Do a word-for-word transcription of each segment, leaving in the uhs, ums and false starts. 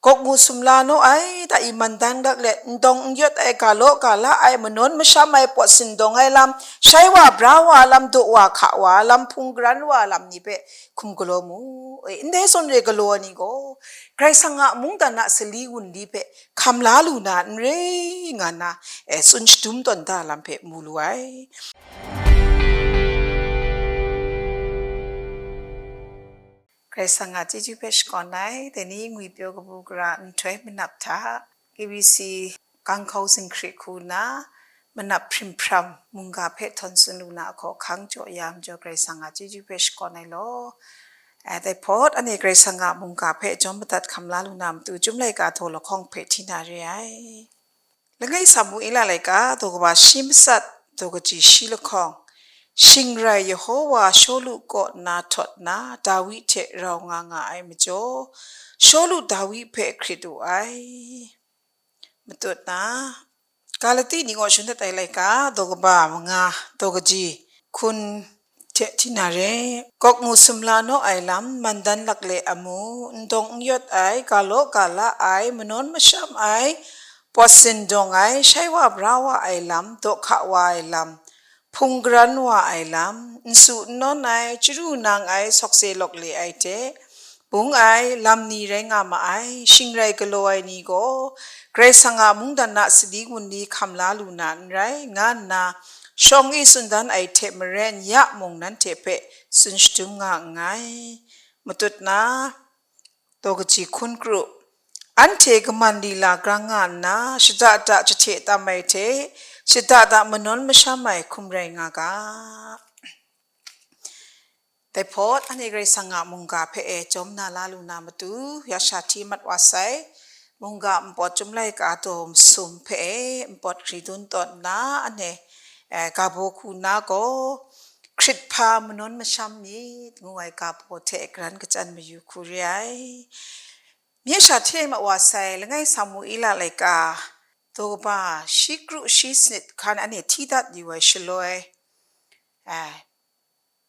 Gawk ngu sumla naw ai, ta i mandan rak let, n dawng n yawt ai, ga law ga la ai, manawn masham ai, pawt sindawng ai lam, shai wa bra wa ai lam, daw wa hka wa ai lam, hpung garan wa ai lam ni hpe hkum galaw mu. E, ndai zawn re galaw ai ni gaw, Karai Kasang a mungdan a sali wunli hpe hkam la lu na n re, nga nna, e, tsun shadum tawn da lam hpe mu lu ai. Karai Kasang a chyeju hpe shakawn ai, dai ni ngwi pyaw kabu gara nhtoi manap hta, K B C Ganghkau Zinghkrit hku na, manap hprim hpram mungga hpe htawn tsun lu na ahkaw hkang jaw ya majaw, Karai Kasang a chyeju hpe shakawn ai law. Eh, dai hpawt, anhte Karai Kasang a mungga hpe jawm madat hkam la lu na matu, Chyum laika daw lahkawng hpe hti na re ai. Langai Samuela laika, daw kaba shi matsat, daw kaji shi lahkawng. Shing rai Yehowa Shawlu kaw nna htawt nna, Dawi hte rau nga nga ai majaw, Shawlu Dawi hpe hkrit wu ai. Matut na, Galati ni gaw shun dat ai laika, daw kaba manga, daw kaji hkun hte hti na re, gawk ngu sumla naw ai lam, mandan lakle amu, n dawng n yawt ai, ga law ga la ai, manawn masham ai, pawt sindawng ai, shai wa bra wa ai lam, daw hka wa ai lam, hpung garan wa ai lam, n su n nawn ai, chyaru nang ai, sawkse lawk le ai hte, bung ai, lam ni rai nga ma ai, shing rai galaw ai ni gaw, Karai Kasang a mungdan a sadi wunli hkam la lu na n rai, nga nna, shawng e tsun dan ai hte maren, ya mung nanhte hpe tsun shadum nga nngai. Matut na, daw kaji hkun kru, anhte kaman lila grang nga nna, shada da jahte tam ai hte, shada da manawn masham ai hkum rai nga ga. Dai hpawt, anhte Karai Kasang a mungga hpe e jawm na la lu na matu, ya sha hti mat wa sai, mungga npawt Chyum laika daw masum hpe e npawt hkri dun tawn nna, anhte, eh, ga baw hku na gaw, hkrit hpa manawn masham myit, ngu ai ga baw hte garan kachyan mayu hku re ai. Mye sha hte mat wa sai, langai Samuela laika, daw kaba shi kru shi sanit hkan anhte hti dat yu ai shaloi, eh,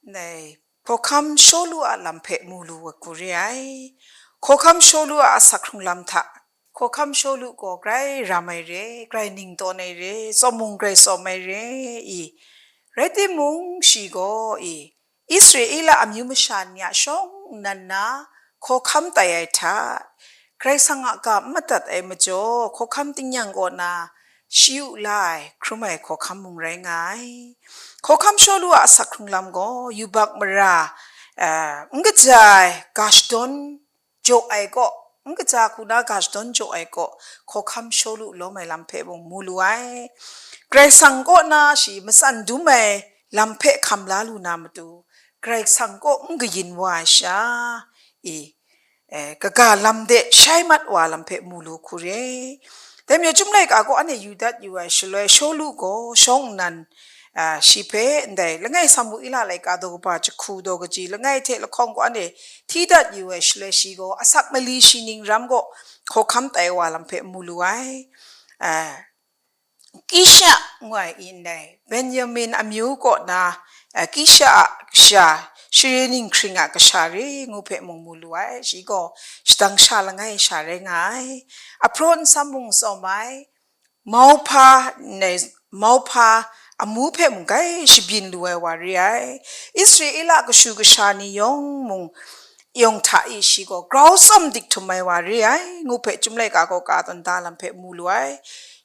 Dai, hkawhkam Shawlu a lam hpe mu lu wa hku re ai. Hkawhkam Shawlu a asak hkrung lam hta, hkawhkam Shawlu gaw grai ram ai re, grai ning tawn ai re, tsawm mung grai tsawm ai re i. Rai timung, shi gaw i, Israela amyu masha ni a shawng nnan na hkawhkam tai ai hta, Karai Kasang a ga n madat ai majaw, hkawhkam tingnyang kaw na, shi u la ai, hkrum ai hkawhkam mung rai nga ai. Hkawhkam Shawlu a asak hkrung lam gaw, yubak mara, eh, n kaja ai ga shadawn jaw ai kaw, n kaja hku na ga shadawn jaw ai kaw, hkawhkam Shawlu lawm ai lam hpe mung mu lu ai. Karai Kasang kaw na shi matsan dum ai lam hpe hkam la lu na matu, Karai Kasang kaw n kayin wa ai sha, i, eh, kaga lam de shai mat wa lam hpe mu lu hku re. Dai majaw, Chyum laika gaw anhte yu dat yu ai shaloi, Shawlu gaw shawng nnan, ah, shi hpe ndai langai Samuela laika daw kaba jahku daw kaji langai hte lahkawng gaw anhte hti dat yu ai shaloi, shi gaw asak mali shi ning ram gaw hkawhkam tai wa lam hpe mu lu ai. Ah, Kisha ngu ai i ndai, Benyamin amyu kaw na, eh, Kisha a kasha, share ning hkring a kasha re ngu hpe mung mu lu ai, shi gaw shadang sha langai sha rai nga ai. Ahpraw nsam mung tsawm ai, mauhpa, ndai, mauhpa amu hpe mung grai shabyin lu ai wa re ai. Israela kashu kasha ni yawng mung, yawng hta e shi gaw grau tsawm dik htum ai wa re ai, ngu hpe Chyum laika gaw ka tawn da lam hpe mu lu ai.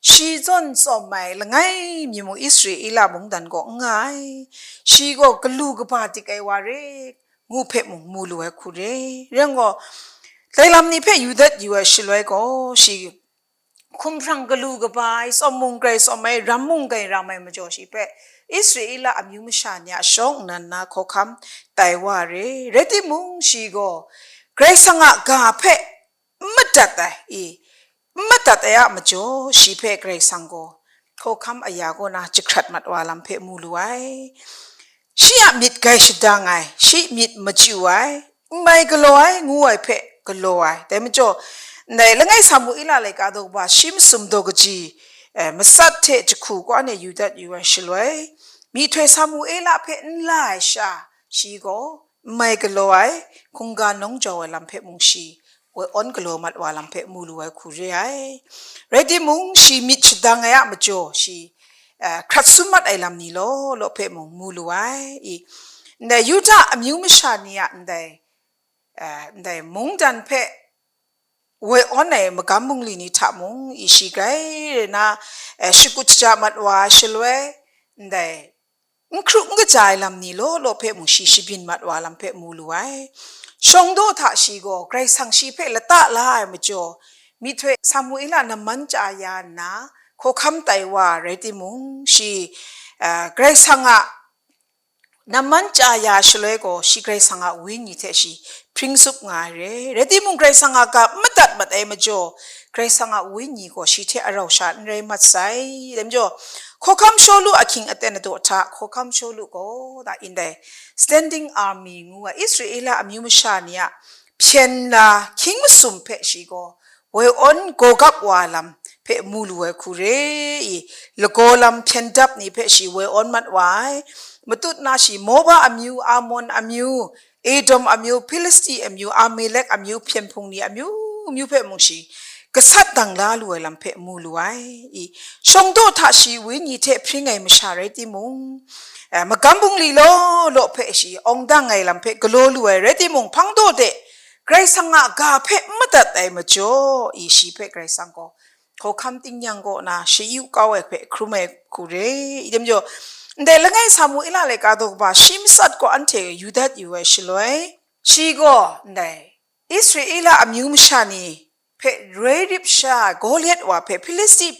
Shi zawn tsawm ai langai mi mung Israela mungdan gaw n nga ai. Shi gaw galu kaba dik ai wa re, ngu hpe mung mu lu ai hku re. Rai gaw, dai lam ni hpe yu dat yu ai shaloi gaw, shi hkumhkrang galu kaba ai, tsawm mung grai tsawm ai, ram mung grai ram ai majaw shi hpe, Israela amyu masha ni a shawng nnan na hkawhkam tai wa re. Rai timung, shi gaw Karai Kasang a ga hpe n madat ai, i, n madat ai a majaw, shi hpe Karai Kasang gaw hkawhkam aya kaw na jahkrat mat wa lam hpe mu lu ai. Shi a myit grai shadang ai, shi myit machyu ai, n mai galaw ai, ngu ai hpe galaw ai. Dai majaw, ndai langai Samuela laika daw kaba shi masum daw kaji, eh, matsat hte jahku gaw anhte yu dat yu ai shaloi, myihtoi Samuela hpe n la ai sha, shi gaw n mai galaw ai, hkungga nawng jau ai lam hpe mung shi woi awn galaw mat wa lam hpe mu lu ai hku re ai. Rai timung, shi myit shadang ai a majaw, shi, eh, hkrat sum mat ai lam ni law law hpe mung mu lu ai. I, ndai Yuda amyu masha ni a ndai, eh, ndai mungdan hpe woi awn ai magam bungli ni hta mung, i shi grai re na, eh, shakut shaja mat wa ai shaloi, ndai n hkru n kaja ai lam ni law law hpe mung shi shabyin mat wa lam hpe mu lu ai. Shawng daw hta shi gaw Karai Kasang shi hpe lata la ai majaw, myihtoi Samuela namman chya ya nna, hkawhkam tai wa ai rai timung, shi, eh, Karai Kasang a namman chya ya shaloi gaw, shi Karai Kasang a Wenyi hte shi hpring tsup nga ai re. Rai timung, Karai Kasang a ga n madat mat ai majaw, Karai Kasang a Wenyi gaw shi hte arau sha n rai mat sai. Dai majaw, hkawhkam Shawlu ahkying aten adaw hta, hkawhkam Shawlu gaw, da, ndai standing army ngu ai Israela amyu masha ni a hpyen la hkying masum hpe shi gaw woi awn gawgap wa lam hpe mu lu ai hku re i, lagaw lam hpyen dap ni hpe shi woi awn mat wa ai. Matut na shi Moba amyu, Amon amyu, Edom amyu, Hpilisti amyu, Amalek amyu, hpyen hpung ni amyu myu hpe mung shi gasat dang la lu ai lam hpe mu lu ai. I, shawng daw hta shi wenyi hte hpring ai masha rai timung, eh, magam bungli law law hpe shi awng dang ai lam hpe galaw lu ai rai timung, hpang daw de Karai Kasang a ga hpe n madat ai majaw, i shi hpe Karai Kasang gaw hkawhkam tingnyang kaw na shayu kau ai hpe hkrum ai hku re. I dem jaw, ndai langai Samuela laika daw kaba shi matsat gaw anhte yu dat yu ai shaloi, shi gaw ndai Israela amyu masha ni hpe roi rip sha Goliat wa hpe, Hpilisti,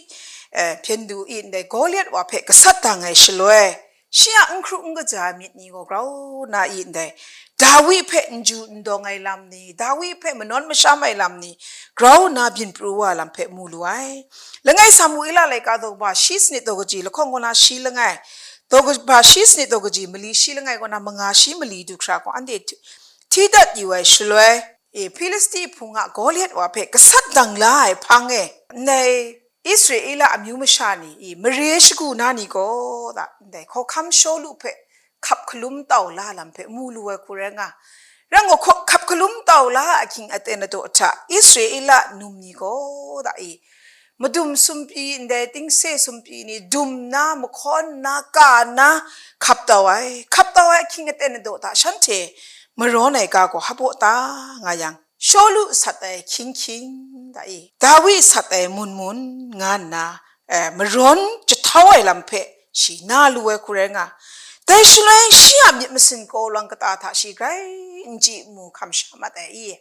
eh, hpyen du i ndai Goliat wa hpe gasat dang ai shaloi, shi a n hkru n kaja ai myit ni gaw grau na i ndai Dawi hpe n ju n dawng ai lam ni, Dawi hpe manawn masham ai lam ni, grau na byin pru wa lam hpe mu lu ai. Langai Samuela laika daw kaba shi sanit daw kaji lahkawng kaw na shi langai, daw kaba shi sanit daw kaji mali shi langai kaw na manga shi mali du hkra gaw anhte hti dat yu ai shaloi, e, Hpilisti hpung a Goliat wa hpe gasat dang la ai hpang e, ndai Israela amyu masha ni, i, mare shagu na ni gaw, da, ndai hkawhkam Shawlu hpe hkap hkalum tau la lam hpe mu lu ai hku rai nga. Rang gaw, hkaw-, hkap hkalum tau la ahkying aten adaw hta, Israela num ni gaw, da, i, madum sumpyi, ndai tingse sumpyi ni dum na, mahkawn na, ka nna, hkap tau ai. Hkap tau ai ahkying aten adaw hta shanhte marawn ai ga gaw hpaw ta nga yang, Shawlu sat ai hkying hkying, da i, Dawi sat ai mun mun, nga nna, eh, marawn jahtau ai lam hpe shi na lu ai hku rai nga. Dai shaloi shi a myit masin kawlawng kata hta shi grai n chyi n mu hkam sha mat ai i.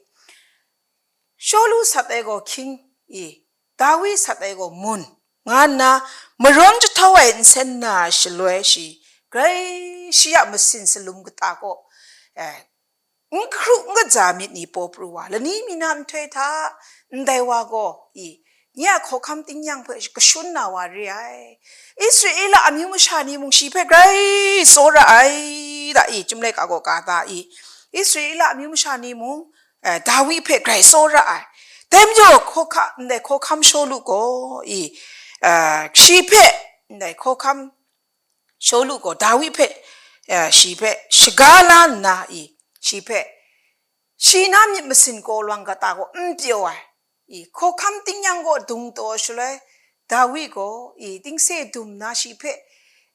Shawlu sat ai gaw hkying i, Dawi sat ai gaw mun, nga nna marawn jahtau ai nsen na ai shaloi shi grai shi a masin salum kata kaw, eh, n hkru n kaja myit ni paw pru wa, lani mi na nhtoi hta ndai wa gaw, i, nye a hkawhkam tingnyang hpe kashun na wa re ai. Israela amyu masha ni mung shi hpe grai tsawra ai, da i, Chyum laika gaw ka ta i, Israela amyu masha ni mung, eh, Dawi hpe grai tsawra ai. Dai majaw hkawhka-, ndai hkawhkam Shawlu gaw, i, eh, shi hpe, ndai hkawhkam Shawlu gaw Dawi hpe, eh, shi hpe shaga la nna, i, shi hpe, shi na myit masin kawlawng kata gaw n pyaw ai, i, hkawhkam tingnyang gaw dung taw shaloi, Dawi gaw, i, tingse dum na shi hpe,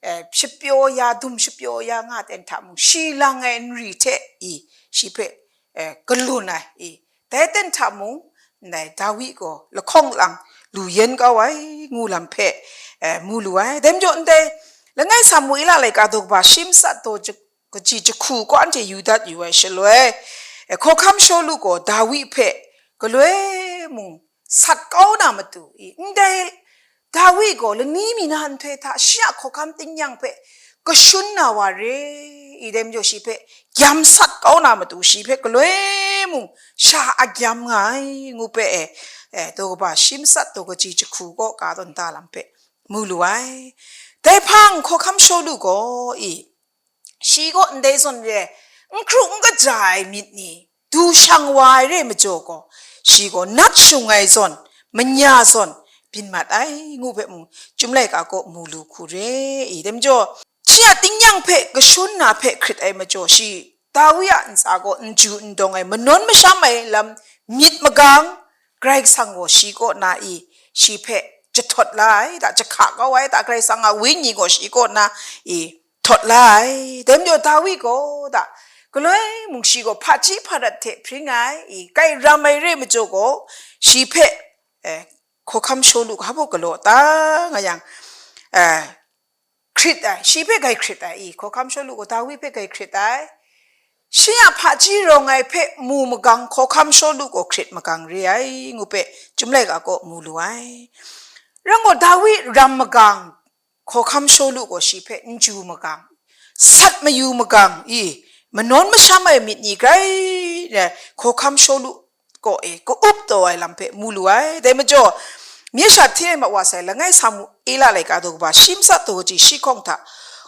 eh, shapyaw ya, dum shapyaw ya nga ten hta mung, shi lang ai nri hte, i, shi hpe, eh, galun ai, i, dai ten hta mung, ndai Dawi gaw lahkawng lang lu yen kau ai, ngu lam hpe, eh, mu lu ai. Dai majaw ndai langai Samuela laika daw kaba shi matsat daw ja-, kaji jahku kaw anhte yu dat yu ai shaloi, eh, hkawhkam Shawlu gaw Dawi hpe galoi mung sat kau na matu i, ndai Dawi gaw lani mi na nhtoi hta shi a hkawhkam tingnyang hpe kashun na wa re i, dai majaw shi hpe gyam sat kau na matu shi hpe galoi mung sha a gyam nga ai, ngu hpe e, eh, daw kaba shi matsat daw kaji jahku kaw ka tawn da lam hpe mu lu ai. Dai hpang hkawhkam Shawlu gaw i, shi gaw ndai zawn re ai, n hkru n kaja ai myit ni du shang wa ai re ai majaw gaw, shi gaw nat shung ai zawn, manya zawn, byin mat ai, ngu hpe mung, Chyum laika kaw mu lu hku re i. Dai majaw, shi a tingnyang hpe kashun na hpe hkrit ai majaw, shi Dawi a ntsa gaw n ju n dawng ai, manawn masham ai lam myit magang, Karai Kasang gaw shi kaw na i, shi hpe jahtawt la ai, da, jahka kau ai, da, Karai Kasang a Wenyi gaw shi kaw na i, htawt la ai. Dai majaw Dawi gaw, da, galoi mung shi gaw hpaji hparat hte hpring ai, i, grai ram ai re majaw gaw, shi hpe, eh, hkawhkam Shawlu hpa baw galaw ta nga yang, eh, hkrit ai, shi hpe grai hkrit ai, i, hkawhkam Shawlu gaw Dawi hpe grai hkrit ai. Shi a hpaji rawng ai hpe mu magang hkawhkam Shawlu gaw hkrit magang re ai, ngu hpe Chyum laika kaw mu lu ai. Rai gaw, Dawi ram magang hkawhkam Shawlu gaw shi hpe n chyu magang, sat mayu magang, i, manawn masham ai myit ni grai, hkawhkam Shawlu kaw e ka-up taw ai lam hpe mu lu ai. Dai majaw, mye sha hti ai ma wa sai langai Samuela laika daw kaba shi matsat daw kaji shi hkawng hta,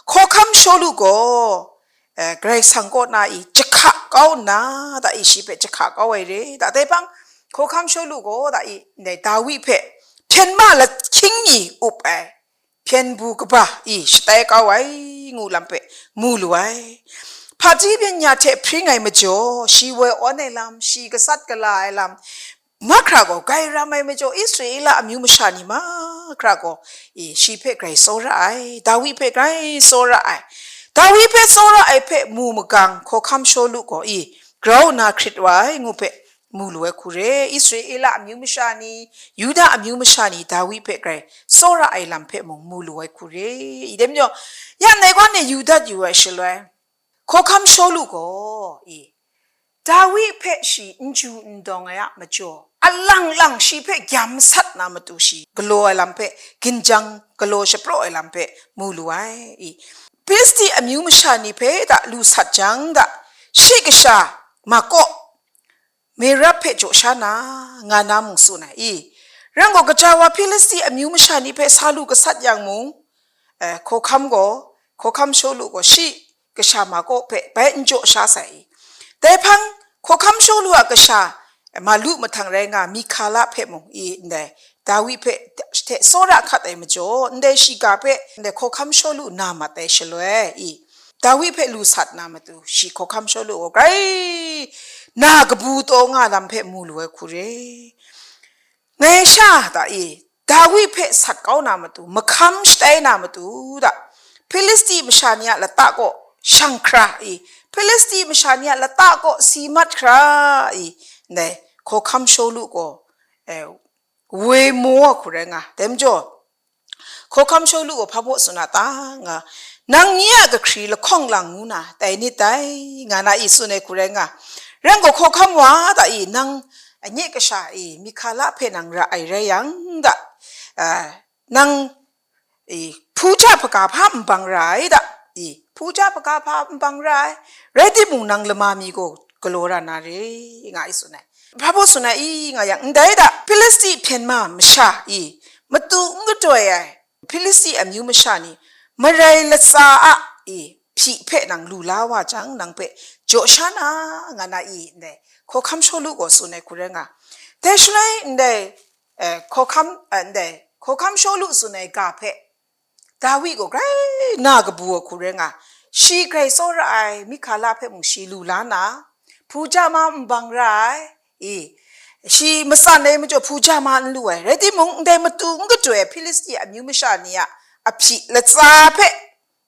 hkawhkam Shawlu gaw, eh, Karai Kasang kaw na i jahka kau nna, da, i shi hpe jahka kau ai re, da, dai hpang, hkawhkam Shawlu gaw, da, i, ndai Dawi hpe hpyen ma lahkying mi up ai, hpyen bu kaba i shatai kau ai, ngu lam hpe mu lu ai. Hpaji byin ya hte hpring ai majaw, shi woi awn ai lam, shi gasat gala ai lam, mahkra gaw grai ram ai majaw, Israela amyu masha ni mahkra gaw, i, shi hpe grai tsawra ai, Dawi hpe grai tsawra ai, Dawi hpe tsawra ai hpe mu magang hkawhkam Shawlu gaw, i, grau nna hkrit wa ai, ngu hpe mu lu ai hku re. Israela amyu masha ni, Yuda amyu masha ni Dawi hpe grai tsawra ai lam hpe mung mu lu ai hku re. I dai majaw, ya ndai gaw ni yu dat yu ai shaloi, hkawhkam Shawlu gaw, i, Dawi hpe shi n chyu n dawng ai a majaw, alang lang shi hpe gyam sat na matu shi galaw ai lam hpe ginjang galaw shapraw ai lam hpe mu lu ai. I, Hpilisti amyu masha ni hpe da lu sat jang da, shi kasha ma kaw Merab hpe jaw sha na, nga na mung tsun ai i. Rai gaw, gaja wa Hpilisti amyu masha ni hpe sa lu gasat yang mung, eh, hkawhkam gaw, hkawhkam Shawlu gaw shi kasha ma kaw hpe bai n jaw sha sai i. Dai hpang, hkawhkam Shawlu a kasha, eh, malu mahtang rai nga Mikala hpe mung i, ndai Dawi hpe hte tsawra hkat ai majaw, ndai shiga hpe ndai hkawhkam Shawlu na mat ai shaloi i, Dawi hpe lu sat na matu, shi hkawhkam Shawlu gaw grai na kabu taw nga lam hpe mu lu ai hku re. Ngai sha da i, Dawi hpe sat kau na matu, mahkam shatai na matu da, Hpilisti masha ni a lata kaw shang hkra i, Hpilisti masha ni a lata kaw si mat hkra i, ndai hkawhkam Shawlu gaw, eh, woi maw a hku rai nga. Dai majaw, hkawhkam Shawlu gaw hpa baw tsun a ta nga, nang nye a kahkri lahkawng lang ngu na tai nit dai, nga na i tsun ai hku rai nga. Rai gaw, hkawhkam wa da i, nang nye kasha i, Mikala hpe nang ra ai rai yang da, ah, nang i, hpu ja hpaga hpa nbang ra ai da, i, hpu ja hpaga hpa nbang ra ai, rai timung, nang lama mi gaw galaw ra na re, nga i tsun ai. Hpa baw tsun ai i nga yang, ndai da, Hpilisti hpyen ma masha i, matu n gadoi ai Hpilisti amyu masha ni, marai latsa a i, hpyi hpe nang lu la wa jang, nang hpe jaw sha na, nga na i, ndai hkawhkam Shawlu gaw tsun ai hku rai nga. Dai shaloi ndai, eh, hkawhkam, eh, ndai hkawhkam Shawlu tsun ai ga hpe, Dawi gaw grai na kabu ai hku rai nga, shi grai tsawra ai Mikala hpe mung shi lu la na, hpu ja ma nbang ra ai, i, shi matsan ai majaw hpu ja ma n lu ai, rai timung, ndai matu n gadoi ai Hpilisti amyu masha ni a ahpyi latsa hpe,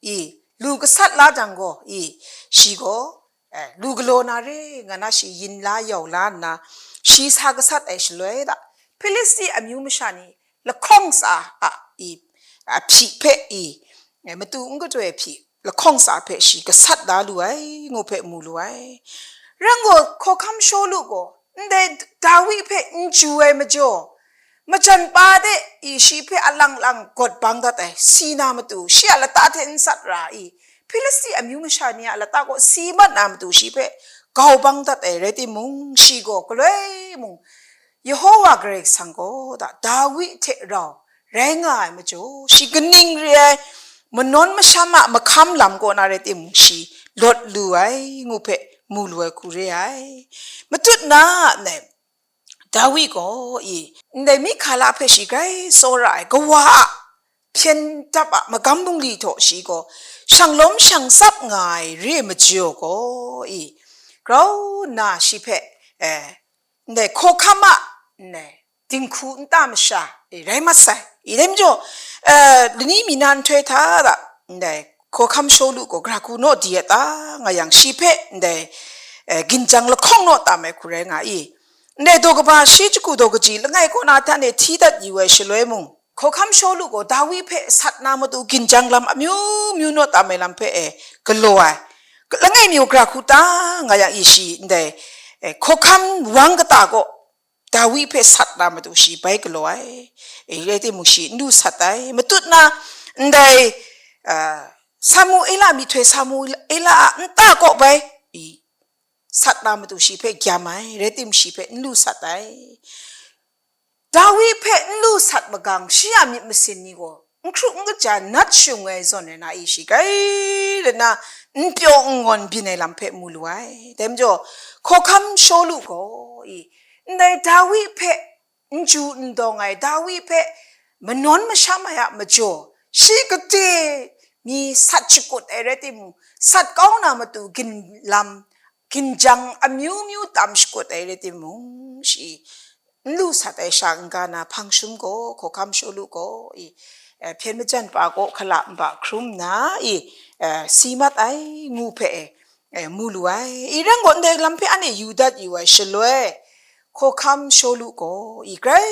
i, lu gasat la jang gaw, i, shi gaw, eh, lu galaw na re, nga na shi yin la yau la nna, shi sa gasat ai shaloi da, Hpilisti amyu masha ni lahkawng tsa a i, a hpyi hpe i, eh, matu n gadoi hpyi lahkawng tsa hpe shi gasat da lu ai, ngu hpe mu lu ai. Rai gaw, hkawhkam Shawlu gaw ndai Dawi hpe n chyu ai majaw, majan pa de i shi hpe alang lang gawt bang dat ai, si na matu, shi a lata hte n sat ra i, Hpilisti amyu masha ni a lata kaw si mat na matu shi hpe gau bang dat ai rai timung, shi gaw galoi mung, Yehowa Karai Kasang gaw da Dawi hte rau rai nga ai majaw, shi kaning re ai manawn masham a mahkam lam kaw na rai timung, shi lawt lu ai, ngu hpe mu lu ai hku re ai. Matut na, ndai Dawi gaw i, ndai Mikala hpe shi grai tsawra ai, kawa a hpyen dap a magam bungli htaw shi gaw shang lawm shang tsap nga ai re ai majaw gaw i, grau nna shi hpe, eh, ndai hkawhkam a, ndai dinghku nta masha, e, rai mat sai. I dai majaw, eh, lani mi na nhtoi hta da, ndai hkawhkam Shawlu gaw gara hku naw di a ta, nga yang shi hpe ndai, eh, ginjang lahkawng naw tam ai hku rai nga i. Ndai daw kaba shi jahku daw kaji langai kaw na hta e hti dat yu ai shaloi mung, hkawhkam Shawlu gaw Dawi hpe sat na matu ginjang lam amyu myu naw tam ai lam hpe e galaw ai. Langai mi gaw gara hku ta, nga yang i shi ndai, eh, hkawhkam wang kata gaw Dawi hpe sat na matu shi bai galaw ai. E, rai timung, shi n lu sat ai. Matut na ndai, ah, Samuela, myihtoi Samuela a nta kaw bai, i, sat na matu shi hpe gyam ai, rai timung, shi hpe n lu sat ai. Dawi hpe n lu sat magang, shi a myit masin ni gaw n hkru n kaja nat shung ai zawn rai na i, shi grai rai na n pyaw n ngawn byin ai lam hpe mu lu ai. Dai majaw, hkawhkam Shawlu gaw i, ndai Dawi hpe n ju n dawng ai, Dawi hpe manawn masham ai a majaw, shi gade mi sat shakut ai rai timung, sat kau na matu ginlam, ginjang amyu myu tam shakut ai rai timung, shi n lu sat ai sha n-ga na hpang shum gaw, hkawhkam Shawlu gaw i, eh, hpyen majan pa kaw hkala nba hkrum nna i, eh, si mat ai ngu hpe, eh, mu lu ai. I rai gaw, ndai lam hpe anhte yu dat yu ai shaloi, hkawhkam Shawlu gaw i grai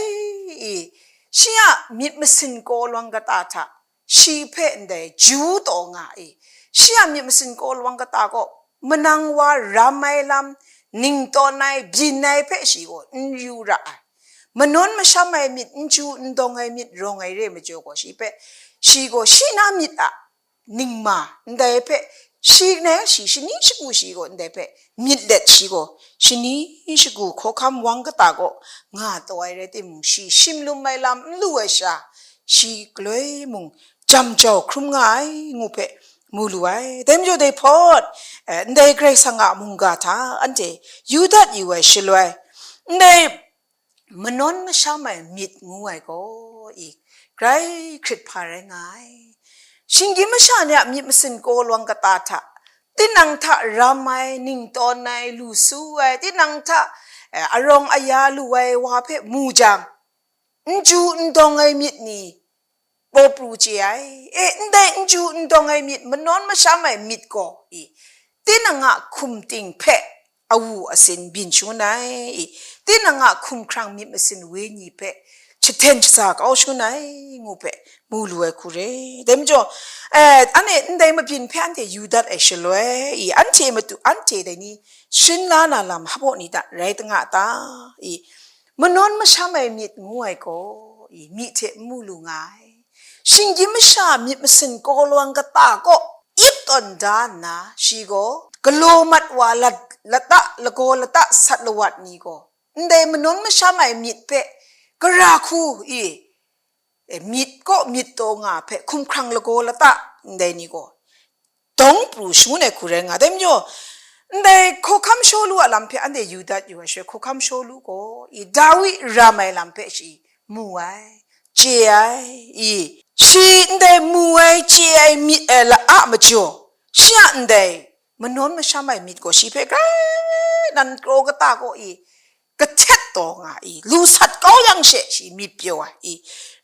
i, shi a myit masin kaw lawang kata hta, shi hpe ndai ju taw nga i, shi a myit masin kaw lawang kata gaw, manang wa ram ai lam, ning tawn ai, byin ai hpe shi gaw n yu ra ai. Manawn masham ai myit, n ju n dawng ai myit rawng ai re ai majaw gaw, shi hpe, shi gaw shi na myit a ningma, ndai hpe, shi nai shi, shani shagu shi gaw ndai hpe myit let shi gaw, shani shagu hkawhkam wang kata gaw nga taw ai rai timung, shi shim lum ai lam n lu ai sha, shi galoi mung jam jau hkrum nga ai ngu hpe mu lu ai. Dai majaw, dai hpawt, eh, ndai Karai Kasang a mungga hta anhte yu dat yu ai shaloi, ndai manawn masham ai myit ngu ai gaw i, grai hkrit hpa rai nga ai. Shinggyim masha ni a myit masin kaw lawang kata hta, tinang hta ram ai, ning tawn ai, lu su ai, tinang hta, eh, arawng aya lu ai wa hpe mu jang, n ju n dawng ai myit ni, paw pru chye ai. E, ndai n ju n dawng ai myit, manawn masham ai myit gaw i, tinang a hkum ting hpe awu asin byin shangun ai i, tinang a hkumhkrang myit masin wenyi hpe jahten shaza kau shangun ai ngu hpe mu lu ai hku re. Dai majaw, eh, anhte ndai mabyin hpe anhte yu dat ai shaloi i, anhte matu, anhte dai ni sharin la na lam hpaw ni ta rai ta nga ta i, manawn masham ai myit ngu ai gaw i, myi hte n mu lu nga ai. Shinggyim masha myit masin kaw lawang kata kaw ip tawn da nna, shi gaw galaw mat wa lat, lata, lagaw lata sat lawat ni gaw, ndai manawn masham ai myit hpe gara hku i, e, myit kaw myit taw nga hpe hkumhkrang lagaw lata ndai ni gaw dawng pru shangun ai hku rai nga. Dai majaw, ndai hkawhkam Shawlu a lam hpe anhte yu dat yu ai shaloi, hkawhkam Shawlu gaw i, Dawi ram ai lam hpe shi mu ai, chye ai i, shi ndai mu ai, chye ai myit ai la a majaw, shi a ndai manawn masham ai myit gaw shi hpe grai nan kraw kata kaw i, kahtet taw nga i, lu sat kau yang she shi myit pyaw ai i,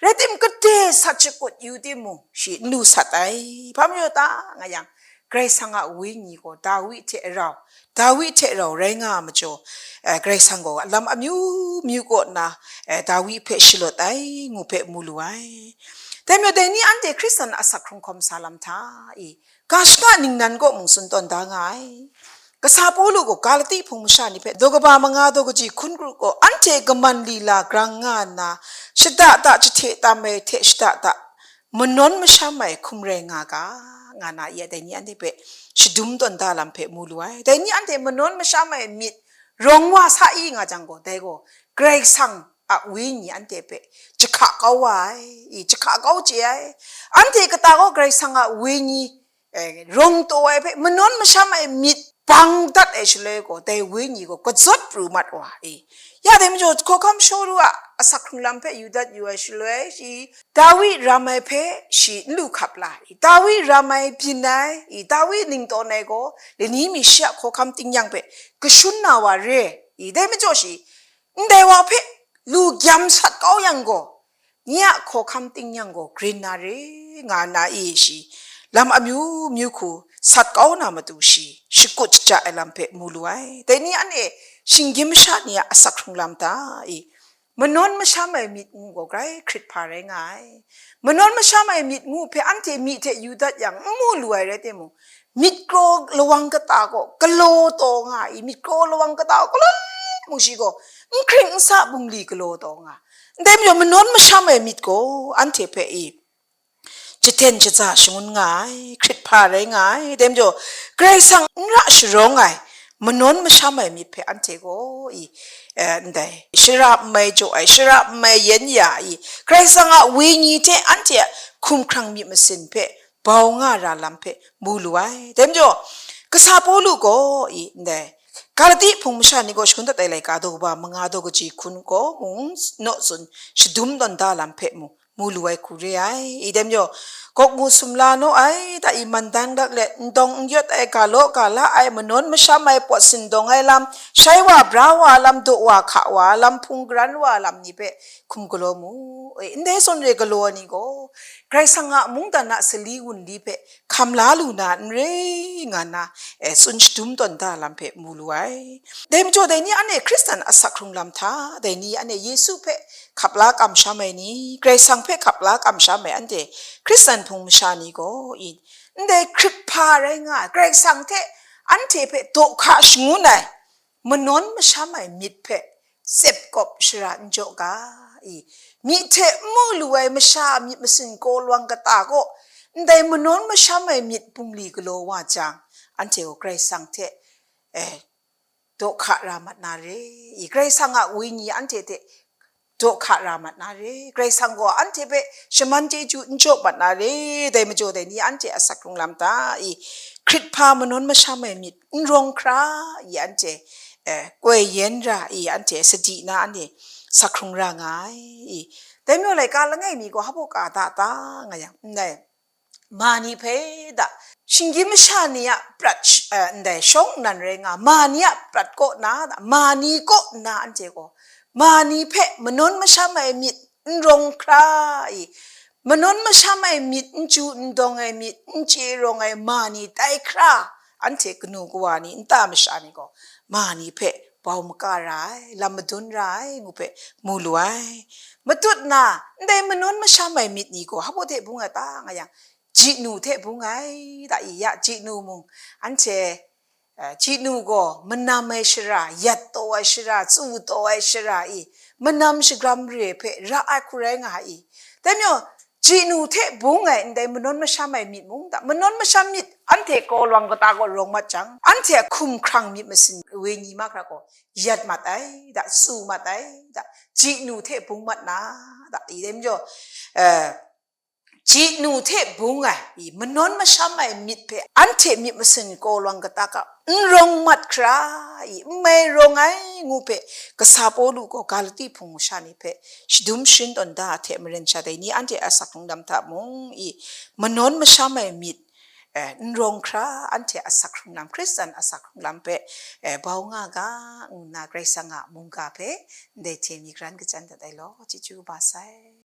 rai tim, gade sat shakut yu timung, shi n lu sat ai. Hpa majaw ta nga yang, Karai Kasang a Wenyi gaw Dawi hte rau, Dawi hte rau rai nga ai majaw, eh, Karai Kasang gaw lam amyu myu kaw nna, eh, Dawi hpe shalawt ai ngu hpe mu lu ai. Dai majaw, dai ni anhte Hkristan asak hkrung hkawm sa lam hta i, ga shaka ningnan kaw mung tsun tawn da nga ai. Kasa Pawlu gaw Galati hpung masha ni hpe daw kaba manga daw kaji hkun kru gaw, anhte kaman lila grang nga nna, shada da jahte tam ai hte shada da manawn masham ai hkum rai nga ga, nga na ya, dai ni anhte hpe shadum tawn da lam hpe mu lu ai. Dai ni anhte manawn masham ai myit rawng wa sa i nga jang gaw, dai gaw Karai Kasang a Wenyi anhte hpe jahka kau wa ai, i, jahka kau chye ai. Anhte kata gaw Karai Kasang a Wenyi, eh, rawng taw ai hpe manawn masham ai myit bang dat ai shaloi gaw, dai Wenyi gaw kazawt pru mat wa ai. Ya dai majaw, hkawhkam Shawlu a asak hkrung lam hpe yu dat yu ai shaloi, shi Dawi ram ai hpe shi n lu hkap la ai. Dawi ram ai byin ai, i, Dawi ning tawn ai gaw, lani mi shi a hkawhkam ting yang hpe kashun na wa re, i, dai majaw shi ndai wa hpe lu gyam sat kau yang gaw, nye a hkawhkam ting yang gaw grin na re, nga nna e shi, lam amyu myu hku sat kau na matu shi, shakut shaja ai lam hpe mu lu ai. Dai ni anhte shinggyim masha ni a asak hkrung lam hta e, manawn masham ai myit ngu gaw grai hkrit hpa rai nga ai. Manawn masham ai myit ngu hpe anhte myi hte yu dat yang n mu lu ai rai timung, myit kraw lawang kata gaw galaw taw nga i, myit kraw lawang kata gaw galaw mung shi gaw n hkring n sa bungli galaw taw nga. Ndai majaw manawn masham ai myit gaw anhte hpe i, jahten shaza shangun nga ai, hkrit hpa rai nga ai. Dai majaw, Karai Kasang n ra sharawng ai, manawn masham ai myit hpe anhte gaw i, eh, ndai, shara n mai jaw ai, shara n mai yen ya i, Karai Kasang a wenyi hte anhte a hkumhkrang myit masin hpe bau nga ra lam hpe mu lu ai. Dai majaw, kasa Pawlu gaw i, ndai, Galati hpung masha ni gaw shangun dat ai laika daw kaba manga daw kaji hkun gaw mung naw tsun shadum tawn da lam hpe mu, mu lu ai hku re ai. I dai majaw, gawk mu sumla naw ai, ta i man dan rak let, ndawng n yawt ai, ga law ga la ai, manawn masham ai, pawt sindawng ai lam, shai wa bra wa lam, daw wa hka wa lam, hpung garan wa lam ni hpe hkum galaw mu. E, ndai zawn re galaw ai ni gaw, Karai Kasang a mungdan a sali wunli hpe hkam la lu na n re, nga nna, e, tsun shadum tawn da lam hpe mu lu ai. Dai majaw, dai ni anhte Hkristan asak hkrung lam hta, dai ni anhte Yesu hpe hkap la kamsham ai ni, Karai Kasang hpe hkap la kamsham ai anhte Hkristan hpung masha ni gaw, i, ndai hkrit hpa rai nga ai, Karai Kasang hte anhte hpe daw hka shangun ai, manawn masham ai myit hpe tsep kawp shara n jaw ga, i, myi hte n mu lu ai masha a myit masin kaw lawang kata gaw, ndai manawn masham ai myit bungli galaw wa jang, anhte gaw Karai Kasang hte, eh, daw hka ra mat na re, i, Karai Kasang a wenyi anhte hte daw hka ra mat na re, Karai Kasang gaw anhte hpe shaman chyeju n jaw mat na re, dai majaw dai ni anhte asak hkrung lam hta, i, hkrit hpa manawn masham ai myit n rawng hkra, i, anhte, eh, koi yen ra, i, anhte sadi na anhte sak hkrung ra nga ai, i. Dai majaw laika langai mi gaw hpa ka da ta nga yang, ndai, ma ni hpe da, shinggyim masha ni a prat sh-, eh, ndai shawng nnan rai nga, ma ni a prat kaw na da, ma ni kaw nna anhte gaw, ma ni hpe manawn masham ai myit n rawng hkra i, manawn masham ai myit, n chyu n dawng ai myit, n chye rawng ai ma ni tai hkra, anhte kanu kawa ni, nta masha ni gaw, ma ni hpe bau maka ra ai, lam madun ra ai, ngu hpe mu lu ai. Matut na, ndai manawn masham ai myit ni gaw, hpa hte bung ai ta nga yang, jinu hte bung ai, ta i ya, jinu mung, anhte, eh, jinu gaw manam ai shara, yat taw ai shara, tsu taw ai shara i, manam shagram re hpe ra ai hku rai nga i. Dai majaw, jinu hte bung ai ndai manawn masham ai myit mung ta, manawn masham myit anhte kaw lawang kata gaw rawng mat jang, anhte a hkumhkrang myit masin wenyi mahkra gaw yat mat ai, da, tsu mat ai, da, jinu hte bung mat na, da, i dai majaw, eh, jinu hte bung ai, i, manawn masham ai myit hpe anhte myit masin kaw lawang kata ga n rawng mat hkra, i, n mai rawng ai, ngu hpe kasa Pawlu gaw Galati hpung masha ni hpe shadum sharin tawn da ai hte maren sha, dai ni anhte a asak hkrung lam hta mung, i, manawn masham ai myit, eh, n rawng hkra, anhte a asak hkrung lam, Hkristan asak hkrung lam hpe, eh, bau nga ga, ngu nna Karai Kasang a mungga hpe ndai hte mi karan kachyan dat ai law, chyeju kaba sai.